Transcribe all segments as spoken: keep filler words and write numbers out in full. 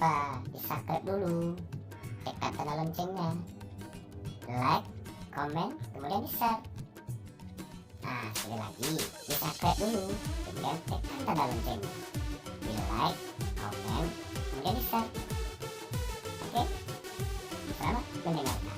Di-subscribe dulu, tekan tanda loncengnya, like, komen, kemudian di-share. Nah, sekali lagi, di-subscribe dulu, kemudian tekan tanda loncengnya, di-like, komen, kemudian di-share. Oke, selamat mendengarkan.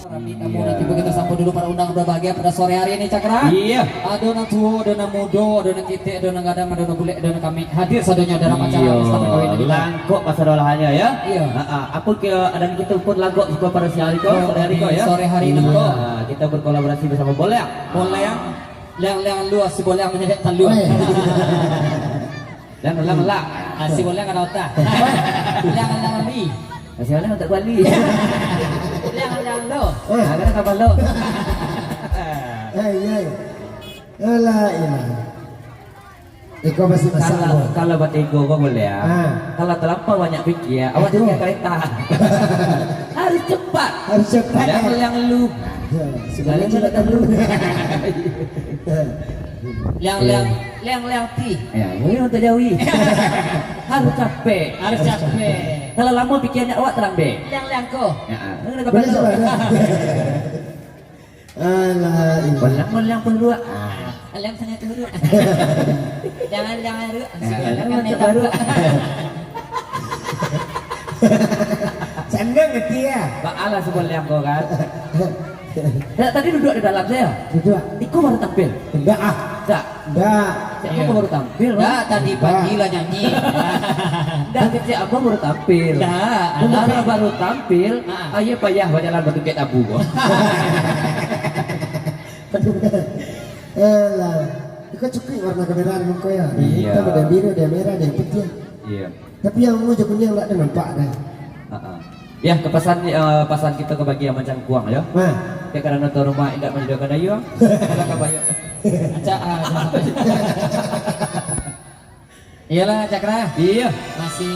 Rapi tamu, nanti kita sambut dulu para undangan berbahagia pada sore hari ini, Cakra. Iya. Ado nan tuo, ado nan mudo, ado nan kitek, ado nan gadang, ado nan bulek, ado nan kamik. Hadir sadonyo dalam acara pesta perkahwinan kita. Langkok pasal olahannya, ya. Iya. Ha, ha. Apa ke, adan kita pun lagok juga pada siang hari ko, sore hari ko, ya. Sore hari nanti. Iya. Kita berkolaborasi bersama Boleang. Boleang. Leang-leang luas, si Boleang menyedek talua. Weh. Leang, leang, leang. Ah, si Boleang ada otak. Leang-leang ni. Ah, si Boleang tak kuali. Leang-leang lo. Eh. Ah, kena kapal lo. Eh, iya. Alah, iya. Iko pasti masak. Kalau, kalau batigo ko boleh, ya. Ah. Kalau terlampau banyak pikir, awak jadi kereta. Harus cepat. Harus cepat, ya. Leang-leang lu. Ya, sebenarnya leang-leang lu. Leang-leang, leang-leang ti. Ya, ini untuk jauhi. Harus capek. Harus capek. Kalau lama pikirannya awak terlambat. Leang-leang ko. Ya, ah. Ini kapal lo. Boleh, boleh. Alah, ini. Boleang, boleang pun dua. Ah. Boleang sangat turut. Jangan, jangan, Ruk. Ah, jangan, jangan, jangan, baru. Senang hati ya. Baalah si Boleang ko kan. Dak, tadi duduk di dalam sajo. Duduk. Iko baru tampil. Indak ah. Dak. Dak. Cek Abah baru tampil, Bang. Dak, tadi pagi lah nyanyi. Dak, kecek Abah baru tampil. Dak. Abah baru tampil, ah, ayo payah bajalan batungkek tabu ko. Alah. Iko cukuik warna kamera di muko ya. Iya. Hitam, ada biru, ada merah, ada putih. Iya. Tapi yang ungu jo kuniang ndak ado nampak doh. Ha, ha. Ya, ka pasan, eh, pasan kito ka bagi yang macam kuang, yo. Nah. Dek karano tuan rumah indak manyadiakan aia, silakan, Pak, yo. Acak, ah, acak. Iyolah, Cakra. Iya. Masih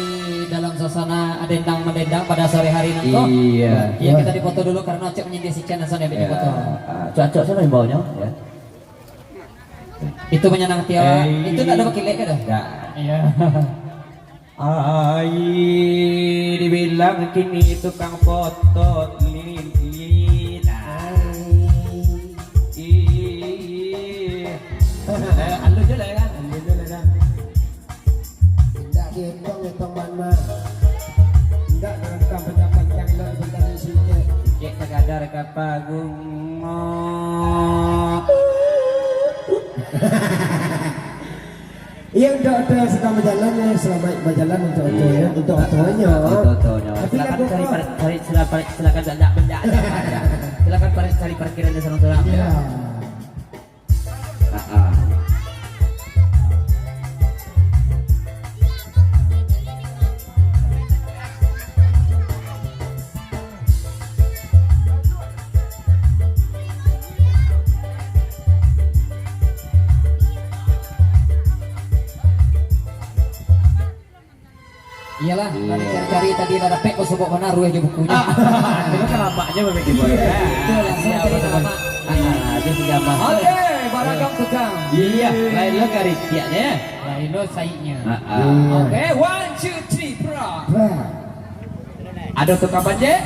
dalam suasana dendang-mendendang pada sore hari nanti. Iya. Ya, kita dipoto dulu karena Acok menyindir si Chan langsung dia bikin foto. Ah, Acok, Acok, siapa yang bawanya? Ya. Itu menyenang hati awak. Eh. Itu ndak ada bakilek ke dah? Ndak. Iya. Ai, dibilang kini tukang foto lilin. Ai. Ih. Eh, alun je lah, kan? Alun je lah, kan? Indak dietong-etong bana. Indak direkam panjang-panjang, indak dibentang isinya. Cek sakadar ka panggung. Iyo, untuak oto yang sadang bajalan, yo, salamaik bajalan untuak oto, yo, untuak otonyo. Untuak otonyo. Tapi silakan lagu cari ko par-, cari, sila-, par-, silakan banyak, banyak, banyak. Silakan par-, cari parkiran di sorang-sorang, yo. Iyo. Ah, ah. Iyolah, iya. Lah dicari-cari tadi lah dapek, kok sobok bana ruweh jo bukunyo. Ah, itu kan lamaknyo memang gitu. Iya, itu langsung siap, cari betul. Alamak. Ah, itu sudah masuk. Oke, baragam tukang. Iya, lain lo karitiaknyo. Lain lo saiknyo. Ah, ah. Iya. Oke, one, two, three, pra. Pra. Ado tukang panjek?